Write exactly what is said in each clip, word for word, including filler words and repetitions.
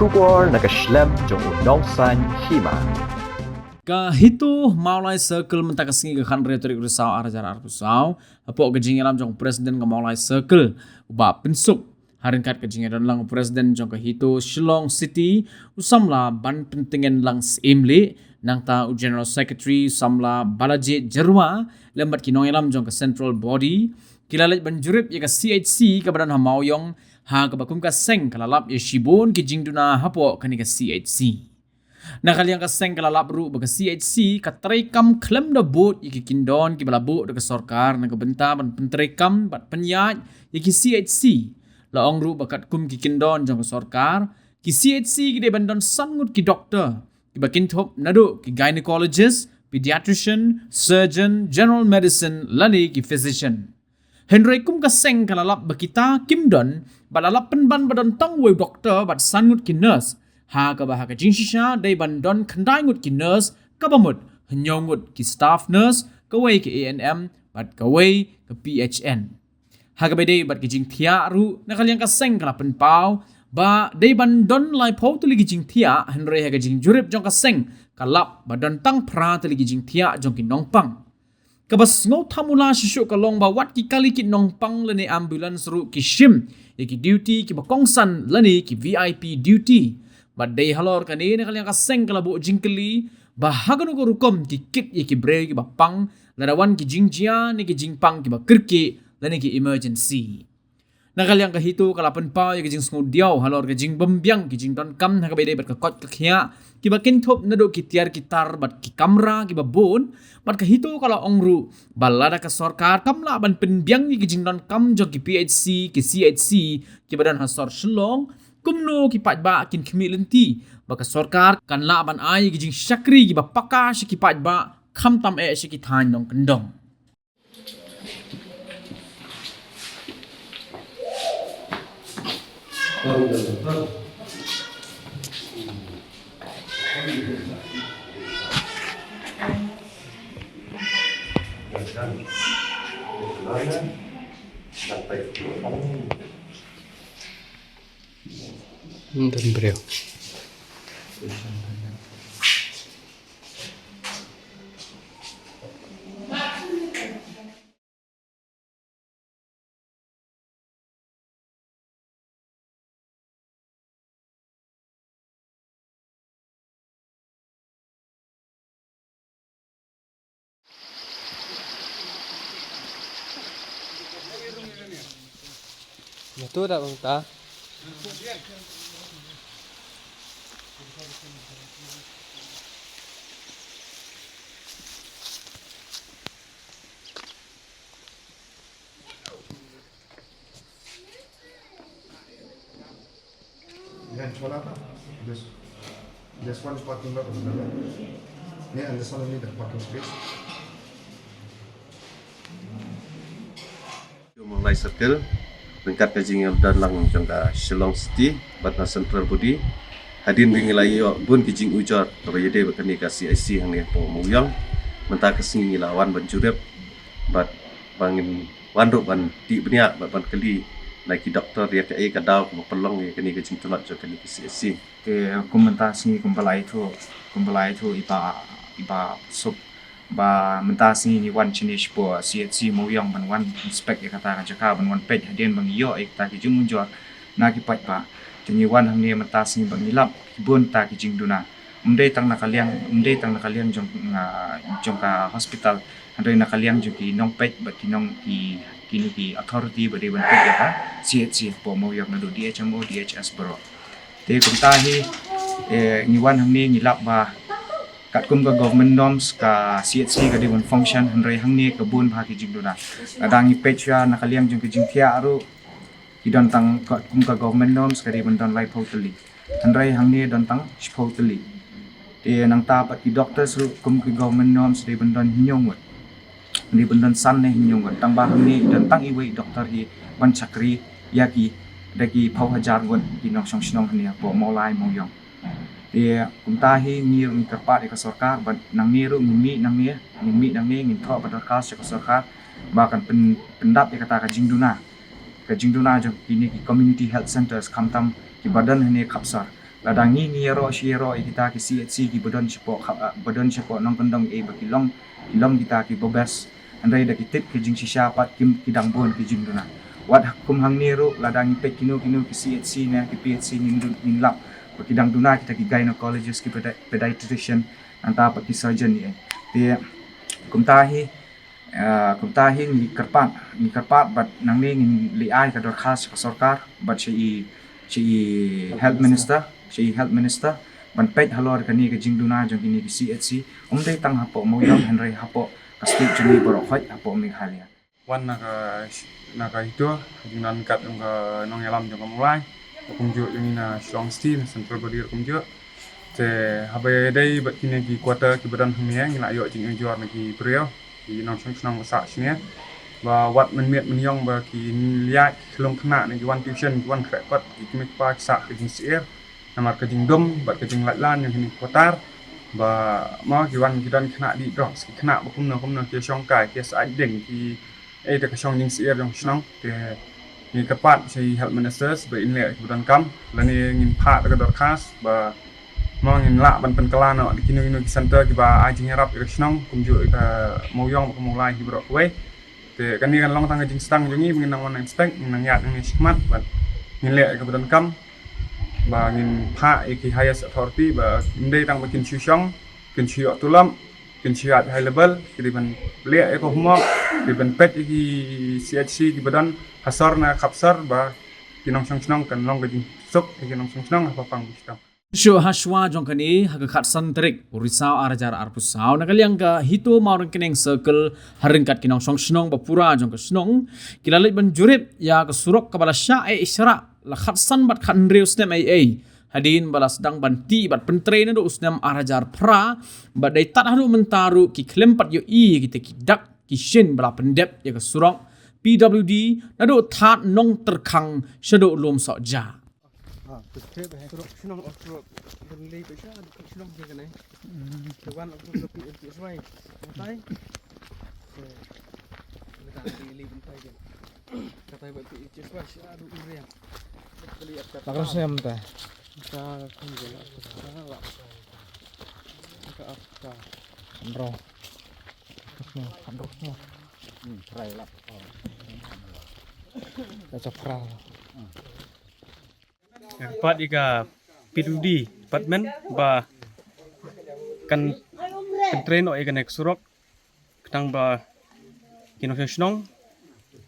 Khubor na ka shlem jong u Nongsaiñ Hima. Ka HITO Mawlai Circle mynta ka sngi ka khathynriew tarik u Risaw ar hajar arphew saw, hapoh ka jingïalam jong u President ka Mawlai Circle, u Bah Pynsuk. Ha ryngkat ka jingïadon lang u President jong ka HITO Shillong City, u samla Banpyntngen Langsyiem Lih, nangta u General Secretary u samla Balajied Jyrwa, lem bad ki nongïalam jong ka Central Body, ki la leit ban jurip ïa ka C H C kaba don ha Mawïong, ha kaba kum ka seng ka la lap ïa shibun ki jingduna hapoh kane ka C H C. Na ka liang ka seng ka la lap ruh ba ka C H C ka treikam khlem da bud ïa ki kyndon kiba la buh da ka sorkar na ka bynta ban pyntreikam bad pynïaid ïa ki C H C. La ong ruh ba katkum ki kyndon jong ka sorkar, ki C H C ki dei ban don san ngut ki doktor, kiba kynthup naduh ki gynecologist, pediatrician, surgeon, general medicine lane ki physician. Hynrei kum ka seng ka la lap ba kita kim don, bad la lap pynban ba don tang uwei u doktor bad san ngut ki nurse. Ha kaba ha ka jingshisha dei ban don khyndai ngut ki nurse, kaba mut hynñiew ngut ki staff nurse, kawei ka A N M bad kawei ka P H N. Ha kaba ïadei bad ki jingthiah ruh, na ka liang ka seng ka la pynpaw ba dei ban don laiphew tylli ki jingthiah, hynrei ha ka jingjurip jong ka seng ka lap ba don tang phra tylli ki jingthiah jong ki nongpang. Kaba sngewthuh mula shisha ka long ba wat ki kali kit nongpang lane ambulance ruh ki shim ïa ki duty kiba kongsan lane ki V I P duty. Bad dei halor kane na ka liang ka seng ka la buh jingkylli ba ha kano ka rukom ki kit ïa ki briew kiba pang lada wan ki jingjia ne ki jingpang kiba kyrkieh lane ki emergency. Na ka liang ka HITO ka la pynpaw ïa ka jingsngewdiaw halor ka jingbymbiang ki jingdonkam ha kaba ïadei bad ka koit ka khiah, kiba kynthup naduh ki tiar ki tar bad ki kamra kiba bun. Bad ka HITO ka la ong ruh ba lada ka sorkar kam lah ban pynbiang ïa ki jingdonkam jong ki P H C, ki C H C kiba don ha sor Shillong, kumno ki paidbah kin khmih lynti ba ka sorkar kan lah ban ai ïa ki jingshakri kiba paka sha ki paidbah, khamtam eh sha ki thaiñ nongkyndong. Ynda briew. Natu da bang ta. Then Chola, this, this one parking lot is there. Yeah, and this one only the parking space. Mawlai Circle, ryngkat ka jingïadon lang jong ka Shillong City bad na Central Body. Hadien ba ngi la ïoh bun ki jingujor kaba ïadei bad kane ka C H C hangne hapoh Mawïong. Mynta ka sngi ngi la wan ban jurip bad ba ngin wan ruh ban tih bniah bad ban kylli na ki doktor ïa kaei ka daw kaba pynlong ïa kane ka jingtlot jong kane ka C H C. Te kum mynta sngi kumba la ïathuh, kumba la ïathuh i Bah, i Bah Suk, ba mynta sngi ngi wan shane shapoh C H C Mawïong ban wan inspect ïa kata ka jaka, ban wan peit hadien ba ngi ïoh ïa kata ki jingujor na ki paidbah. Te ngi wan hangne mynta sngi ba ngi lap ki bun ta ki jingduna. Ym dei tang na ka liang, ym dei tang na ka liang jong, ah, jong ka hospital, hynrei na ka liang jong ki nongpeit bad ki nong ki, kine ki authority ba dei ban peit ïa ka C H C hapoh Mawïong naduh D H M O, D H S baroh. Te kumta hi, eh, ngi wan hangne ngi lap ba katkum ka government norms ka C H C ka dei ban function, hynrei hangne ka bun bha ki jingduna. Lada ngi peit shuwa na ka liang jong ki jingthiah ruh, ki don tang katkum ka government norms ka dei ban don laiphew tylli. Hynrei hangne don tang shiphew tylli. Te nangta pat ki doctors ruh kum ki government norms dei ban don hynñiew ngut. Dei ban don san ne hynñiew ngut. Tang ba hangne don tang iwei i doctor hi ban shakri ïa ki da ki phew hajar ngut ki nongshong shnong hangne hapoh Mawlai Mawïong. Te kumta hi ngi ruh ngi kyrpad ïa ka sorkar bad nangne ruh ngi mih nangne, ngi mih nangne ngin thoh ba dorkhas sha ka sorkar ba kan pyn-, pyndap ïa kata ka jingduna. Ka jingduna jong kine ki community health centres khamtam kiba don hangne khapsor. Lada ngi ngi ïaroh shi ïaroh ïa kita ki C H C kiba don shapoh kha-, ah, ba don shapoh nongkyndong, eh, ba ki long, ki long kita kiba best. Hynrei da ki tip ki jingshisha pat ki, ki dang bun ki jingduna. Wat ha-, kum hangne ruh, lada ngi peit kino kino ki C H C ne ki P H C, ngin dun, ngin lap ba ki dang duna kita ki gynecologist, ki pedi-, pediatrician, nangta pat ki surgeon, eh. Te kumta hi, ah, kumta hi ngi kyrpad, ngi kyrpad bad nangne ngin leit ai ka dorkhas sha ka sorkar bad sha i, sha i health minister, sha i health minister ban peit halor kane ka jingduna jong kine ki C H C. Um dei tang hapoh Mawiong hynrei hapoh ka state jong ngi baroh khoit, hapoh Meghalaya. Wan na ka, na ka HITO, jingdon kat jong ka nongïalam jong ka Mawlai, kumjuh jong ngi na Shillong City, na central body kumjuh. Te haba ïadei bad kine ki quarter kiba don hangne, ngi la ïoh jingujor na ki briew, ki nongshong shnong ba sah shane, ba wat mynmiet mynïong ba ki liat, ki khyllung khynnah ne ki wan tuition, ki wan khreh kot, ki kmie ki kpa ki sah ka jingsyier. Namar ka jingdum bad ka jinglaitlan jong kine ki quarter, ba mo ki wan ki don khynnah dih drugs, ki khynnah ba kumno kumno ki shong kai, ki sah ding, ki, eh, da ka shong jingsyier jong ka shnong. Te ngi kyrpad sha i health ministers ba in leh kiba donkam, lane ngin phah da ka dorkhas ba mo ngin lah ban pynkylla noh da kino kino ki center kiba ai jingïarap ïa ka shnong, kumjuh ïa ka Mawiong bad ka Mawlai hi baroh kawei. Te kane kan long tang ka jingstang jong ngi ba ngin nang wan inspect, ngin nang ïaid nangne shakhmat bad ngin leh ïa kaba donkam ba ngin phah ïa ki highest authority ba ym dei tang ba kin shu shong, kin shu ïoh tulop, kin shu ïaid high level, ki dei ban leh ïa ka homework, ki dei ban peit ïa ki C H C kiba don ha sor ne khap sor ba ki nongshong shnong kan long ka jingsuk ïa ki nongshong shnong ha ba pang ba shitom. Shuh ha shuwa jong kane, ha ka khatsan tarik u Risaw ar hajar arphew saw, na ka liang ka HITO Mawryngkneng Circle, ha ryngkat ki nongshong shnong ba pura jong ka shnong, ki la leit ban jurip ïa ka surok kaba la shah eh shrah la khatsan bad khathynriew snem ei ei. Hadien ba la sdang ban tih bad pyntrei naduh u snem ar hajar phra, bad dei tad haduh mynta ruh ki khlem pat ïohi ïa kita ki dak ki shin ba la pyndep ïa ka surok P W D naduh Thad Nongtyrkhang shaduh Lumsohja. Ah, tu trip eh. Surok shnong, oh, surok. Bun lei tu sha, tu shnong je kane. Hmm. Tu wan aku tu pi tu suai. Matai. Leka pi lei bentai je. Katai buat pi tu suai sha, tu uriang. Kali apa? Terus ni matai. Ka kan je lah. Ka apa? Bro. Kan roh. Hmm, try lah. Ka chapra. Nga kyrpad ïa ka P W D department ba kan pyntrei noh ïa kane ka surok, khnang ba ki nongshong shnong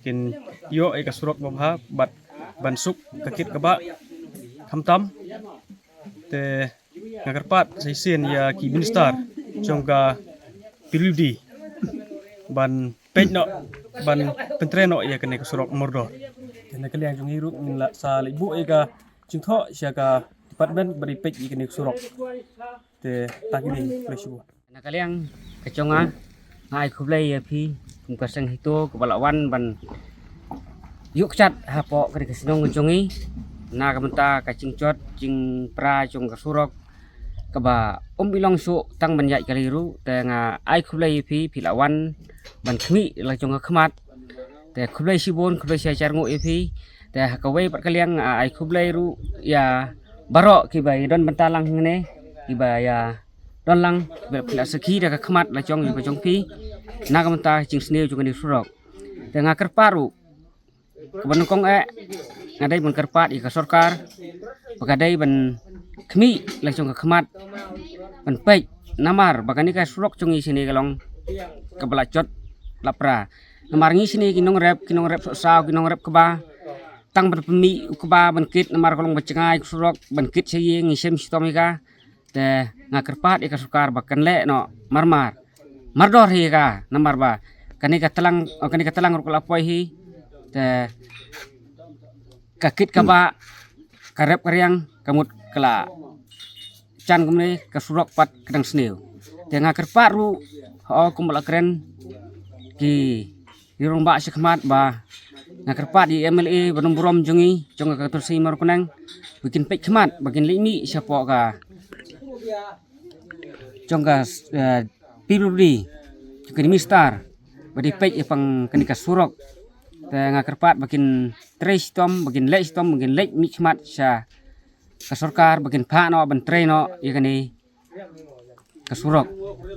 kin ïoh ïa ka surok ba bha bad ban suk ka kit ka bah khamtam. Te nga kyrpad sa shisien ïa ki minister jong ka P W D ban peit noh, ban pyntrei noh ïa kane ka surok Mawryngkneng. Te na ka liang jong ngi ruh ngin la sa leit buh ïa ka jingthoh sha ka department ba dei peit ïa kane ka surok. Te tang kine, khublei shibun. Na ka liang ka jong nga, nga ai khublei ïa phi kum ka seng HITO kaba la wan ban ïuh kjat hapoh kane ka shnong jong ngi na ka bynta ka jingjot jingpra jong ka surok kaba um i long shuh tang ban ïaid kali ruh. Te nga ai khublei ïa phi, phi la wan ban khmih la jong ka khmat. Te khublei shibun, khublei shihajar nguh ïa phi. Te ha kawei pat ka liang nga ai khublei ruh ïa baroh kiba ïa don bynta lang hangne, kiba ïa don lang, kiba phi la sakhi da ka khmat la jong ïa ka jong phi na ka bynta jingsniew jong kane ka surok. Te nga kyrpad ruh kaba nyngkong eh, nga dei ban kyrpad ïa ka sorkar ba ka dei ban khmih la jong ka khmat ban peit, namar ba kane ka surok jong ngi shane ka long kaba la jot la pra. Namar ngi shane ki nongrep, ki nongrep soh saw, ki nongrep kba, tang ban pynmih u kba ban kit, namar ka long ba jngai ka surok ban kit sha ïing, ngi shem shitom ïa ka. Te nga kyrpad ïa ka sorkar ba kan leh noh marmar, mardor hi ïa ka, namar ba kane ka tlang, kane ka tlang ruh ka la poi hi. Te ka kit ka bah, ka rep ka riang, ka mut ka la jan kumne, ka surok pat ka dang sniew. Te nga kyrpad ruh, ho kumba la kren ki, ki rangbah sha khmat, ba nga kyrpad ïa i M L A ba nongburom jong ngi, jong ka constituency Mawryngkneng, ba kin peit khmat, ba kin leit mih shapoh ka jong ka, eh, P W D, jong ka minister ba dei peit ïa pang kane ka surok. Te nga kyrpad ba kin trei shitom, ba kin leh shitom, ba kin leit mih khmat sha ka sorkar ba kin phah noh ban trei noh ïa kane ka surok.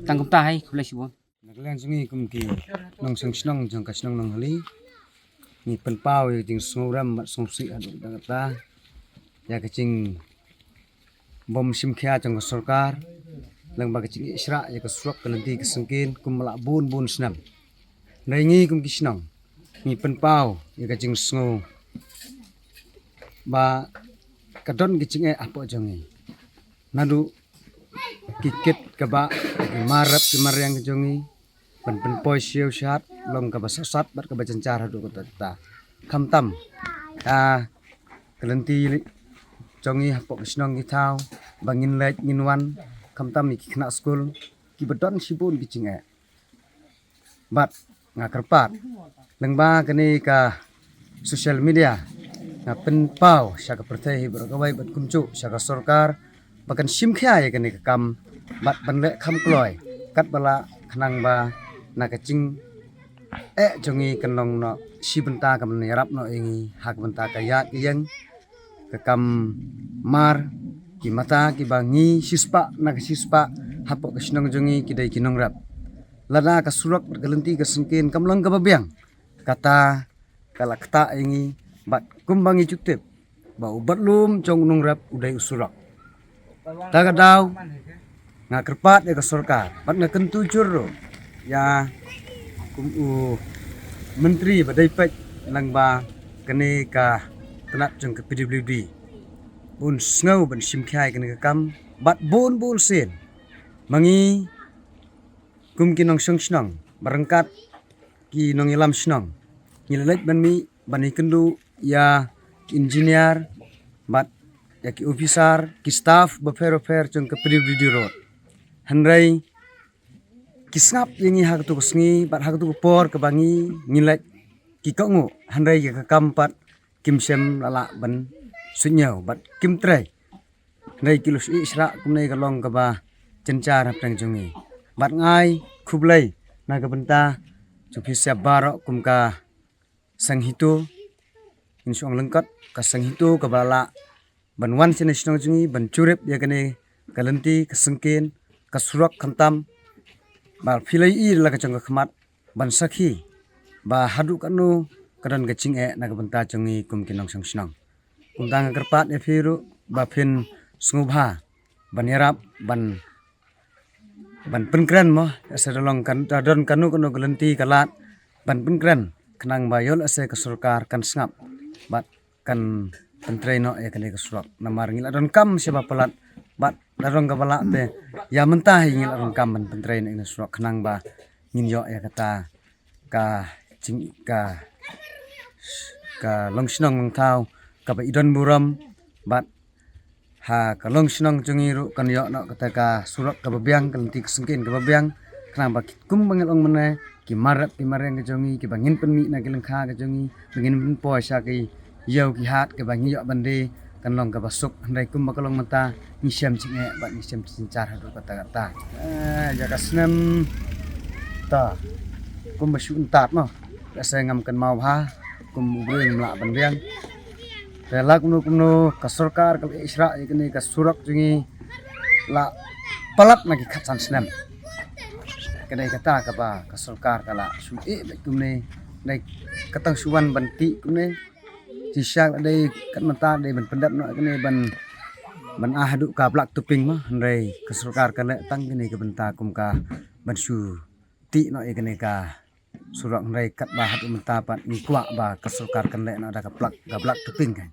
Tang kumta hi, khublei shibun. Na ka liang jong ngi kum ki nongshong shnong jong ka shnong Nonghali, ngi pynpaw ïa ka jingsngewrem bad sngewsih haduh katta katta ïa ka jingbym shim khia jong ka sorkar lyngba ka jingïasyrah ïa ka surok ka lynti ka syngkien kum la bun bun snem. Hynrei ngi kum ki shnong ngi pynpaw ïa ka jingsngew ba ka don ka jingeh hapoh jong ngi. Naduh ki kit ka bah, ki mar rep ki mar riang ka jong ngi, ban pynpoi siew shat, long kaba sat sat bad kaba jynjar haduh katta katta. Khamtam ka lynti jong ngi hapoh ka shnong ki thaw ba ngin leit ngin wan, khamtam ïa ki khynnah skul kiba don shibun ki jingeh. Bad nga kyrpad lyngba kane ka social media, nga pynpaw sha ka pyrthei hi baroh kawei bad kumjuh sha ka sorkar ba kan shim khia ïa kane ka kam bad ban leh kham kloi katba lah, khnang ba na ka jingeh jong ngi kan long noh shi bynta ka ban ïarap noh ïa ngi ha ka bynta ka ïaid ka ïeng, ka kam mar, ki mata kiba ngi shispah na ka shispah hapoh ka shnong jong ngi ki dei ki nongrep. Lada ka surok bad ka lynti ka syngkien kam long kaba biang, kata ka la ktah ïa ngi bad kumba ngi ju tip ba u bat lum jong u nongrep u dei u surok. Ta ka daw nga kyrpad ïa ka sorkar bad nga kyntu jur ruh ïa kum u myntri ba dei peit lyngba kane ka tnat jong ka P W D, bun sngew ban shim khia ïa kane ka kam bad bun bun sien ma ngi kum ki nongshong shnong ba ryngkat ki nongïalam shnong ngi la leit ban mih ban ïakynduh ïa ki engineer bad ïa ki officer, ki staff bapher bapher jong ka P W D road. Hynrei ki sngap ïa ngi ha katu ka sngi bad ha katu ka por kaba ngi ngi leit, ki kohnguh, hynrei ïa ka kam pat kim shym la lah ban suidñiew bad kim trei. Hynrei ki lus ïasyrah kumne ka long kaba jynjar hapdeng jong ngi. Bad nga ai khublei na ka bynta jong phi sha baroh kum ka Seng HITO, ngin shu ong lyngkot, ka Seng HITO kaba lah ban wan sha ne shnong jong ngi ban jurip ïa kane ka lynti ka syngkien, ka surok, khamtam ba phi la ïohi la ka jong ka khmat ban sakhi ba haduh katno ka don ka jingeh na ka bynta jong ngi kum ki nongshong shnong. Kumta nga kyrpad ïa phi ruh ba phin sngewbha ban ïarap ban ban pynkren mo, ïa se da long kan, da don kano kano ka lynti ka lad ban pynkren khnang ba ïoh lehse ka sorkar kan sngap bad kan pyntrei noh ïa kane ka surok. Namar ngi la donkam sha ba palat bad la don kaba lah te ïa mynta hi ngi la donkam ban pyntrei noh ïa kane ka surok khnang ba ngin ïoh ïa kata ka jing, ka, ka longshnong longthaw kaba i don burom bad ha ka longshnong jong ngi ruh kan ïoh noh kata ka surok kaba biang, ka lynti ka syngkien kaba biang. Khnang ba ki, kum ba ngi la ong mynne, ki mar rep ki mar riang ka jong ngi, kiba ngin pynmih na ki lyngkha ka jong ngi, ba ngin pynpoi sha ki ïew ki hat, kiba ngi ïoh ban die, kan long kaba suk. Hynrei kum ba ka long mynta, ngi shem jingeh bad ngi shem jynjar haduh katta katta. Eh, ïa ka snem ta, kum ba shu ntad mo, ka se ngam kynmaw bha, kum u briew ngam lah ban biang. Te la kumno kumno ka sorkar ka la ïasyrah ïa kane ka surok jong ngi la palat na ki khatsan snem. Ka dei kata kaba ka sorkar ka la shu ïeh beit kumne, dei ka tang shu wan ban tih kumne. Jingshisha dei kat mynta dei ban pyndep noh kane ban, ban ah haduh ka block topping mo, hynrei ka sorkar ka leh tang kane ka bynta kum ka ban shu tih noh ïa kane ka surok, hynrei katba haduh mynta pat ngi kwah ba ka sorkar kan leh noh da ka block, ka block topping kan.